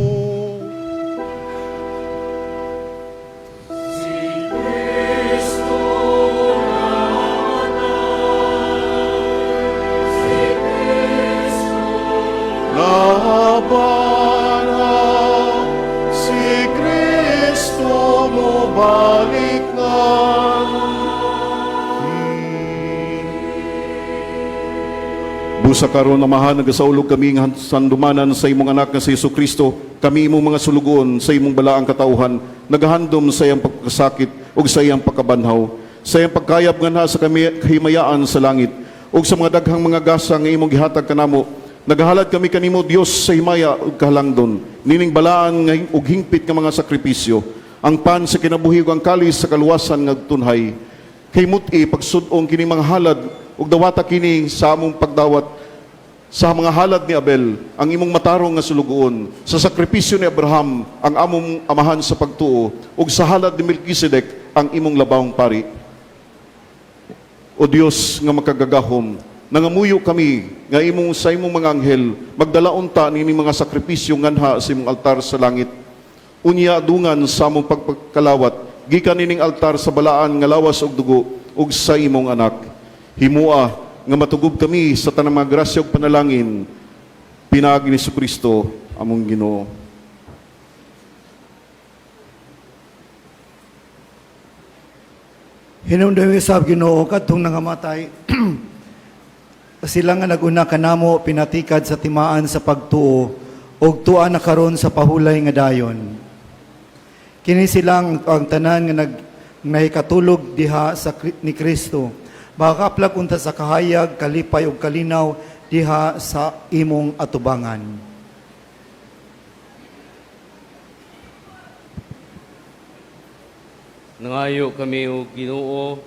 Nabanhaw, si Kristo mobalik nganhi. Busa karon, Amahan, nagasaulog kami nga sandumanan sa imong anak nga si Hesus Kristo. Kami imong mga sulugoon sa imong balaang katawhan, nagahandom sa iyang pagkasakit ug sa iyang pagkabanhaw, sa iyang pagkayab nganha sa kami kahimayaan sa langit, ug sa mga daghang mga gasa nga imong gihatag kanamo. Nagahalad kami kanimo, Dios sa himaya ug kahalangdon, nining balaan nga ug hingpit nga mga sakripisyo, ang pan sa kinabuhi ug ang kalis sa kaluwasan nga tunhay. Kay mut-i pagsud-ong kini mga halad ug dawata kini sa among pagdawat sa mga halad ni Abel, ang imong matarong nga sulugoon, sa sakripisyo ni Abraham, ang among amahan sa pagtuo, ug sa halad ni Melchizedek, ang imong labawng pari. O Dios nga makagagahom, nangamuyo kami nga imong sa imong mga anghel magdala unta nini mga sakripisyo nganha sa imong altar sa langit. Unya dungan sa among pagpakalawat gikan nining altar sa balaan nga lawas ug dugo ug sa imong anak. Himua nga matugob kami sa tanang mga grasya ug panalangin pinaagi ni Kristo among Ginoo. Hinumdumi usab, Ginoo, kadtong nangamatay sila nga naguna kanamo pinatikad sa timaan sa pagtuo ug tua na karon sa pahulay nga dayon. Kini silang ang tanan nga nag nahikatulog diha sa ni Kristo. Makakaplag unta sa kahayag, kalipay ug kalinaw diha sa imong atubangan. Nangayo kami o Ginoo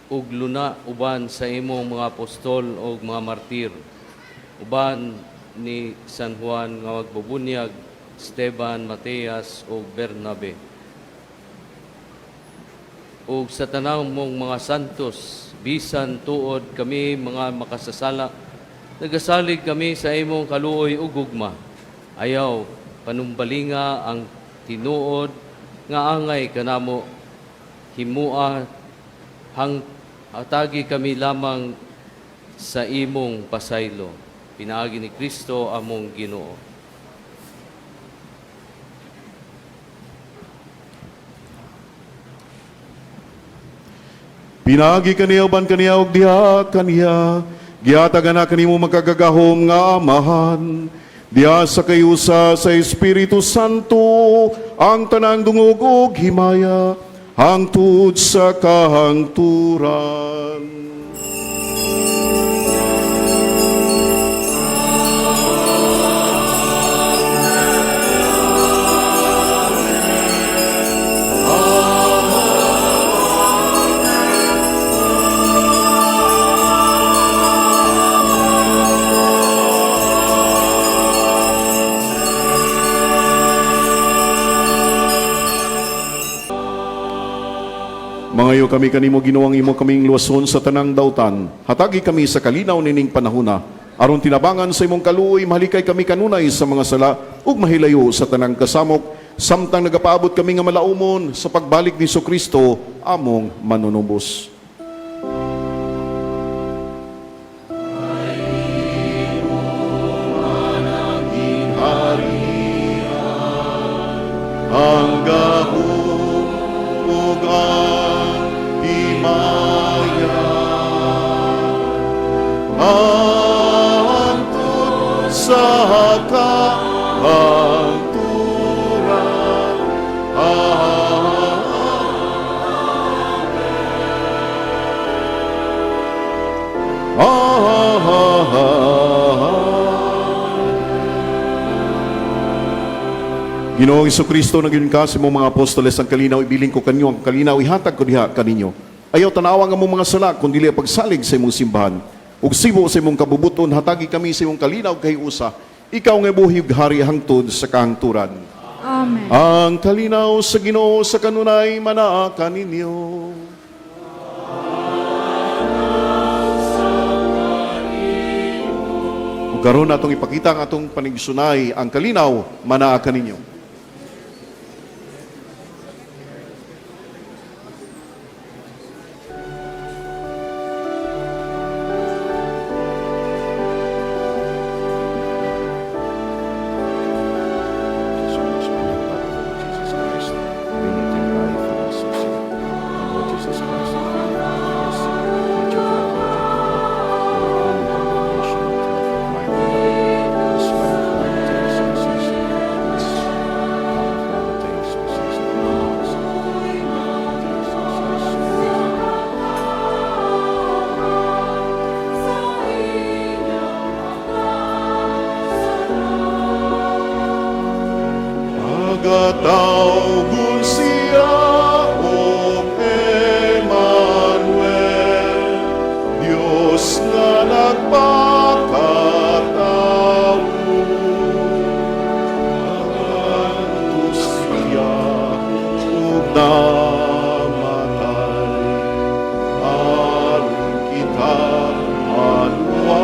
ug luna uban sa imong mga apostol ug mga martir, uban ni San Juan nga magbubunyag, Esteban, Matias ug Bernabe, ug sa tanang mong mga santos. Bisan tuod kami mga makasasala, nagasalig kami sa imong kaluoy ug gugma. Ayaw panumbalinga ang tinuod nga angay kanamo himua, hang hatagi kami lamang sa imong pasaylo, pinaagi ni Kristo among Ginoo. Pinaagi kaniya uban kaniya og diha kaniya, gihatag na kanimo makagagahom nga Amahan, diha sa kayusa sa Espiritu Santo, ang tanang dungog ug himaya hangtod sa kahangturan. Mangayo kami kanimo, Ginoo, ang imo kaming luwason sa tanang dautan. Hatagi kami sa kalinaw nining panahuna. Aron tinabangan sa imong kaluoy, mahalikay kami kanunay sa mga sala ug mahilayo sa tanang kasamok samtang nagapaabot kami nga malaumon sa pagbalik ni Kristo among manunubos. Ang gahom ug ang himaya hangtod sa kahangturan. Amen. Ah, ah, ah, ah. Ginoong Kristo, nagyun ka sa imong mga apostoles, "Ang kalinaw ibilin ko kanyo, ang kalinaw ihatag ko diha kaninyo. Ayaw tanawa nga among mga sala, kun dili ang pagsalig sa imong simbahan. Ug sibo sa imong kabubuton, hatagi kami sa imong kalinaw kay usa. Ikaw nga buhi ug hari hangtod sa kahangturan." Amen. Ang kalinaw sa Ginoo sa kanunay manaa kaninyo. Ug karon atong ipakita ang atong panigsunay, ang kalinaw manaa kaninyo. Jesus Christ, limiting life and associate. Ang Lord Jesus Christ, ang Yes, the children of the holy congregation, my Pagatawgon siya og Emmanuel, Dios nga nagpakatao. Nagantos siya ug namatay, aron kita maluwas.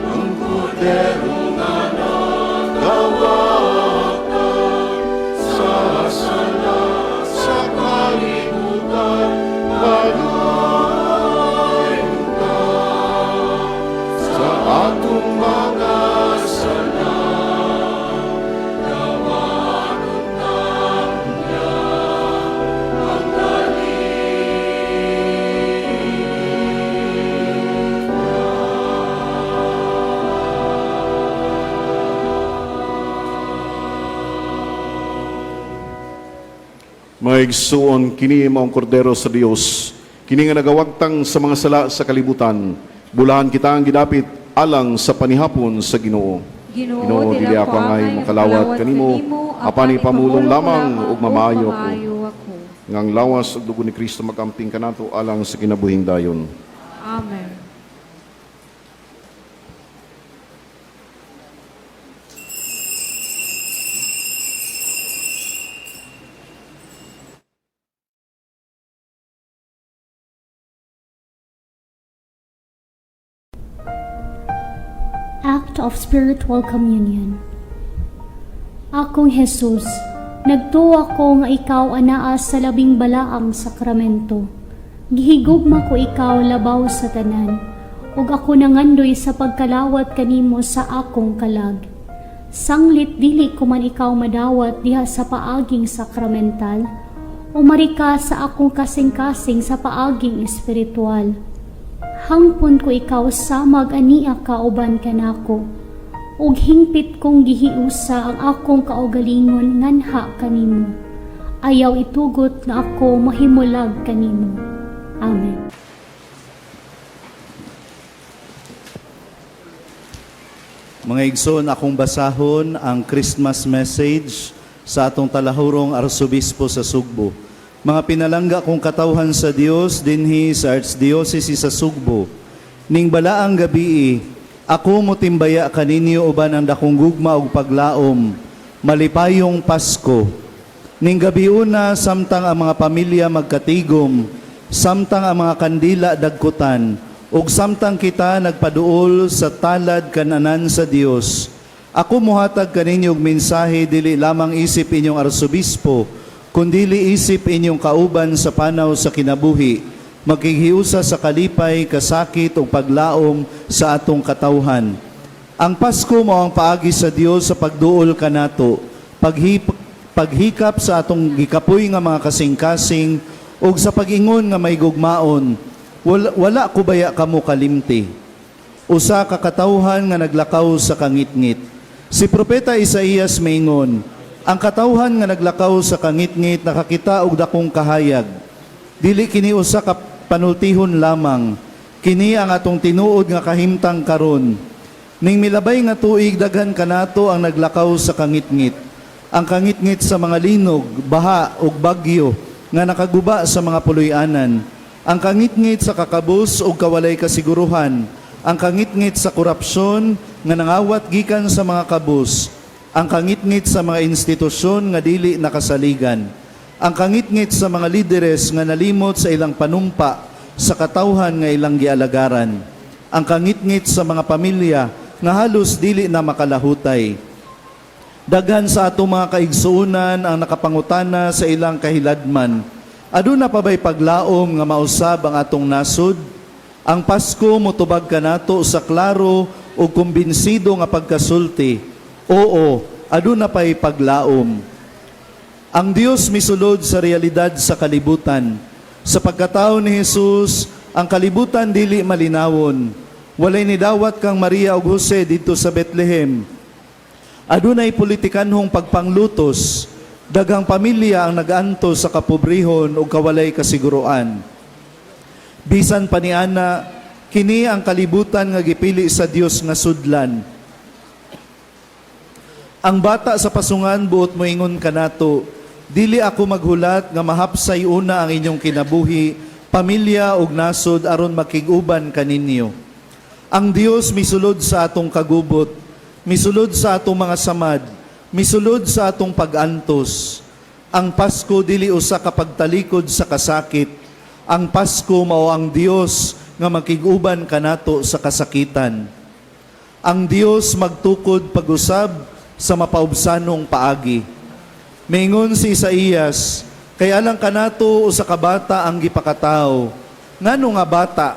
Ang kordero nga nagawata sa sala sa kalibutan maluwas. Mga igsuon, kini mao ang kordero sa Dios, kini nga nagawagtang sa mga sala sa kalibutan. Bulahan kita ang gidapit alang sa panihapon sa Ginoo. Ginoo, dili ako angay makalawat kanimo, apan ipamulong lamang ug mamaayo ako. Mamaayo ako. Nga ang lawas ug dugo ni Kristo magamping kanato alang sa kinabuhing dayon. Amen. Act of Spiritual Communion. Akong Jesus, nagtuwa ko nga ikaw anaa sa labing balaang sakramento. Gihigugma ko ikaw labaw sa tanan, ug ako nangandoy sa pagkalawat kanimo sa akong kalag. Sanglit dili ko man ikaw madawat diha sa paaging sakramental, umari ka sa akong kasing-kasing sa paaging espiritual. Hangpon ko ikaw samag ania kauban kanako. Ug hingpit kong gihiusa ang akong kaugalingon nganha kanimo. Ayaw itugot nga ako mahimulag kanimo. Amen. Mga igsoon, akong basahon ang Christmas message sa atong talahurong Arsobispo sa Sugbo. Mga pinalangga kong katawhan sa Dios dinhi sa Archdiocese sa Sugbo. Ning balaang gabii, ako motimbaya kaninyo uban ang dakong gugma ug paglaom, malipayong Pasko. Ning gabiuna samtang ang mga pamilya magkatigom, samtang ang mga kandila dagkutan, ug samtang kita nagpaduol sa talad kananan sa Dios. Ako mohatag kaninyo og mensahe dili lamang isip inyong arsobispo, kundili isip inyong kauban sa panaw sa kinabuhi, magkighiusa sa kalipay, kasakit ug paglaom sa atong katawhan. Ang Pasko mao ang paagi sa Dios sa pagduol kanato, paghikap sa atong gikapoy nga mga kasing-kasing ug sa pag-ingon nga may gugmaon, wala ko baya kamo kalimti. Usa ka katawhan nga naglakaw sa kangitngit. Si Propeta Isaías maingon, ang katawhan nga naglakaw sa kangitngit nakakita og dakong kahayag. Dili kini usa ka panultihon lamang, kini ang atong tinuod nga kahimtang karon. Ning milabay nga tuig daghan kanato ang naglakaw sa kangitngit. Ang kangitngit sa mga linog, baha ug bagyo nga nakaguba sa mga puloy-anan. Ang kangitngit sa kakabus ug kawalay kasiguruhan. Ang kangitngit sa korupsyon nga nangawat gikan sa mga kabus. Ang kangitngit sa mga institusyon nga dili nakasaligan. Ang kangitngit sa mga lideres nga nalimot sa ilang panumpa sa katawhan nga ilang gialagaran. Ang kangitngit sa mga pamilya nga halos dili na makalahutay. Daghan sa atong mga kaigsuonan ang nakapangutana sa ilang kahiladman. Aduna pa ba'y paglaom nga mausab ang atong nasod? Ang Pasko motubag kanato sa klaro ug kumbinsido nga pagkasulti. Oo, aduna pa'y paglaom. Ang Dios misulod sa realidad sa kalibutan. Sa pagkatao ni Jesus, ang kalibutan dili malinawon. Walay nidawat kang Maria ug Jose didto sa Bethlehem. Adunay politikanhong pagpanglutos, daghang pamilya ang nag-antos sa kapobrehon ug kawalay kasiguroan. Bisan pa ni ana, kini ang kalibutan nga gipili sa Dios nga sudlan. Ang bata sa pasungan buot moingon kanato, dili ako maghulat nga mahapsay una ang inyong kinabuhi, pamilya ug nasod aron makig-uban kaninyo. Ang Dios misulod sa atong kagubot, misulod sa atong mga samad, misulod sa atong pag-antos. Ang Pasko dili usa ka pagtalikod sa kasakit. Ang Pasko mao ang Dios nga makig-uban kanato sa kasakitan. Ang Dios magtukod pag-usab sa mapaubsanong paagi. Maingon si Isaías, kay alang kanato usa ka bata ang gipakatawo. Ngano nga bata?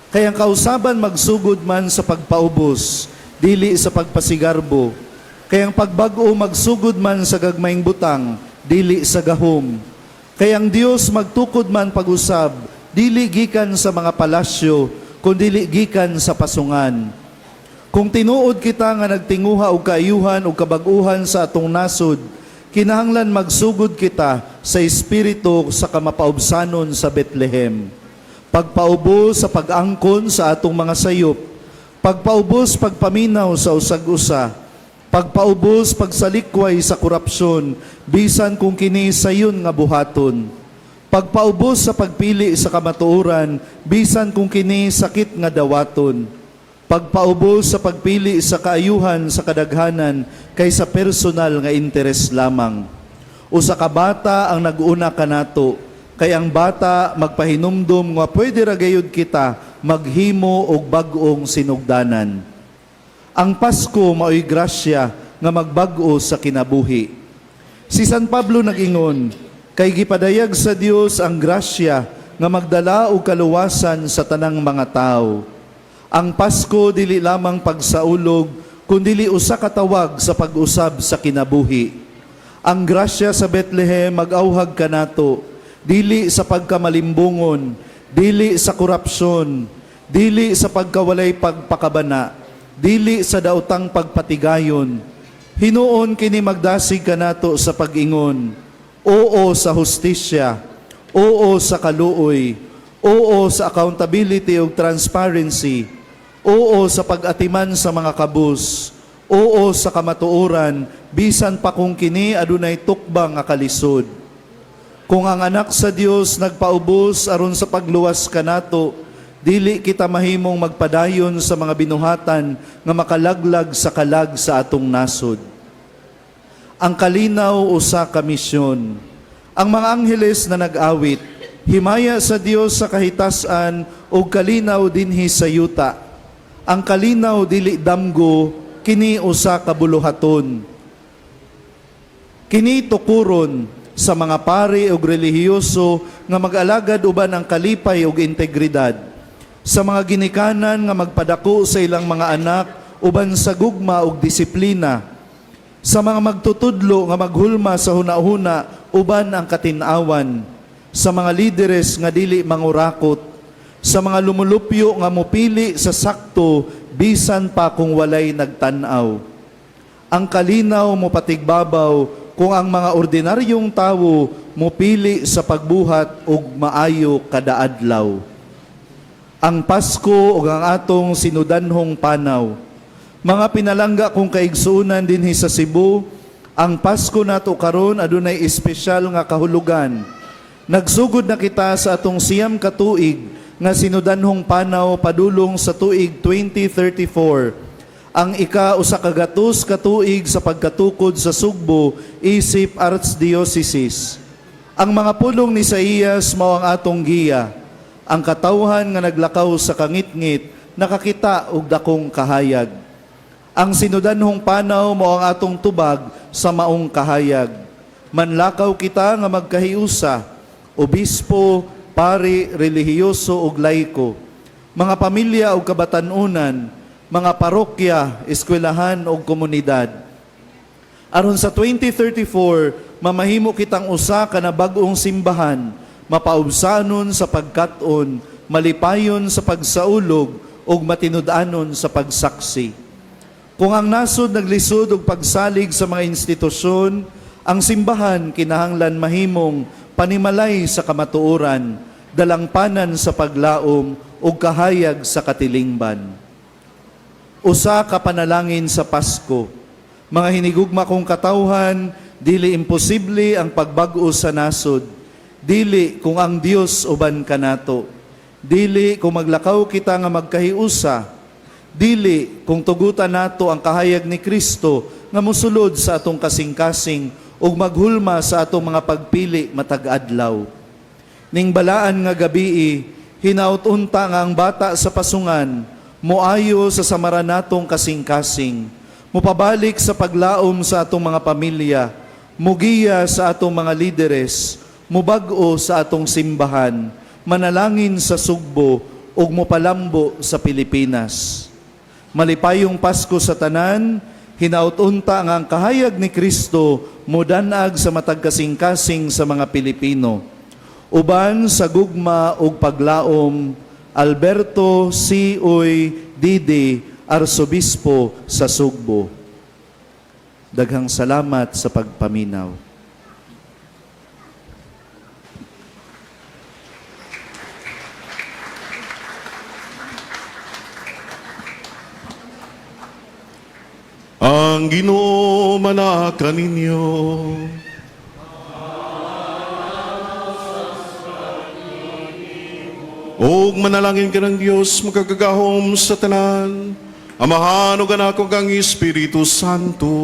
Kay ang kausaban magsugod man sa pagpaubos, dili sa pagpasigarbo. Kay ang pagbag-o magsugod man sa gagmayng butang, dili sa gahom. Kay ang Dios magtukod man pag-usab, dili gikan sa mga palasyo, kundili gikan sa pasungan. Kung tinuod kita nga nagtinguha og kaayuhan og kabag-uhan sa atong nasod, kinahanglan magsugod kita sa espiritu sa kamapaubsanon sa Bethlehem. Pagpaubos sa pag-angkon sa atong mga sayop, pagpaubos pagpaminaw sa usag-usa, pagpaubos pagsalikway sa korupsyon, bisan kung kini sayon nga buhaton. Pagpaubos sa pagpili sa kamatuoran, bisan kung kini sakit nga dawaton. Pagpaubos sa pagpili sa kaayuhan sa kadaghanan kaysa personal nga interes lamang. Usa ka bata ang nag-una kanato, kay ang bata magpahinumdum nga pwede ra gayud kita maghimo og bag-ong sinugdanan. Ang Pasko maoy grasya nga magbag-o sa kinabuhi. Si San Pablo nag-ingon, kay gipadayag sa Dios ang grasya nga magdala og kaluwasan sa tanang mga tawo. Ang Pasko dili lamang pagsaulog, kundili usa ka tawag sa pag-usab sa kinabuhi. Ang grasya sa Bethlehem mag-auhag kanato, dili sa pagkamalimbungon, dili sa korupsyon, dili sa pagkawalay pagpakabana, dili sa daotang pagpatigayon. Hinuon kini magdasig kanato sa pag-ingon, oo sa hustisya, oo sa kaluoy, oo sa accountability ug transparency, oo sa pag-atiman sa mga kabus, oo sa kamatuoran, bisan pa kung kini adunay tukbang nga kalisod. Kung ang anak sa Dios nagpaubos aron sa pagluwas kanato, dili kita mahimong magpadayon sa mga binuhatan nga makalaglag sa kalag sa atong nasod. Ang kalinaw usa ka misyon. Ang mga angheles na nag-awit, himaya sa Dios sa kahitasan ug kalinaw dinhi sa yuta. Ang kalinaw dili damgo, kini usa ka buluhaton. Kini tukuron sa mga pari ug relihiyoso nga mag-alagad uban ang kalipay ug integridad. Sa mga ginikanan nga magpadako sa ilang mga anak uban sa gugma ug disiplina. Sa mga magtutudlo nga maghulma sa hunahuna uban ang katin-awan. Sa mga lideres nga dili mangurakot. Sa mga lumulupyo nga mupili sa sakto bisan pa kung walay nagtan-aw. Ang kalinaw mo patigbabaw kung ang mga ordinaryong tawo mupili sa pagbuhat og maayo kada adlaw. Ang Pasko ug ang atong sinudanhong panaw. Mga pinalangga kong kaigsuonan dinhi sa Cebu, ang Pasko nato karon adunay espesyal nga kahulugan. Nagsugod na kita sa atong 9 ka tuig nga sinudanhong panaw padulong sa tuig 2034. Ang ika-100 ka tuig sa pagkatukod sa Sugbo isip Archdiocese. Ang mga pulong ni Isaías mao ang atong giya. Ang katawhan nga naglakaw sa kangitngit nakakita og dakong kahayag. Ang sinudanhong panaw mao ang atong tubag sa maong kahayag. Manlakaw kita nga magkahiusa, obispo, pari, relihiyoso ug laiko, mga pamilya ug kabatan-unan, mga parokya, eskwelahan ug komunidad. Aron sa 2034, mamahimo kitang usa ka na bag-ong simbahan, mapaubsanon sa pagkat-on, malipayon sa pagsaulog ug matinud-anon sa pagsaksi. Kung ang nasod naglisod og pagsalig sa mga institusyon, ang simbahan kinahanglan mahimong panimalay sa kamatuoran, dalangpanan sa paglaom ug kahayag sa katilingban. Usa ka panalangin sa Pasko. Mga hinigugma kong katawhan, dili imposible ang pagbag-o sa nasod. Dili kung ang Dios uban kanato. Dili kung maglakaw kita nga magkahiusa. Dili kung tugutan nato ang kahayag ni Kristo nga mosulod sa atong kasing-kasing ug maghulma sa atong mga pagpili matag adlaw. Ning balaan nga gabii, hinaut unta nga ang bata sa pasungan, moayo sa samaran natong kasing-kasing, mopabalik sa paglaom sa atong mga pamilya, mugiya sa atong mga lideres, mubag-o sa atong simbahan, manalangin sa Sugbo ug mopalambo sa Pilipinas. Malipayong Pasko sa tanan, hinaut unta nga ang kahayag ni Kristo modanag sa matag kasing-kasing sa mga Pilipino. Uban sa gugma ug paglaom, Alberto C. Uy Didi, Arsobispo sa Sugbo. Daghang salamat sa pagpaminaw. Ang Ginoo manaa kaninyo. Og manalangin ka ng Dios makagagahom sa tanan, Amahan ug Anak ug ang Espiritu Santo.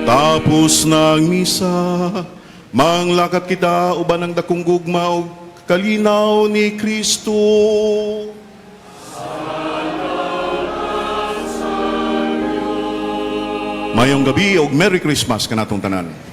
Tapos na ang misa, manglakat kita uban ang dakong gugma ug kalinaw ni Kristo. Mayong gabi og Merry Christmas kanatong tanan.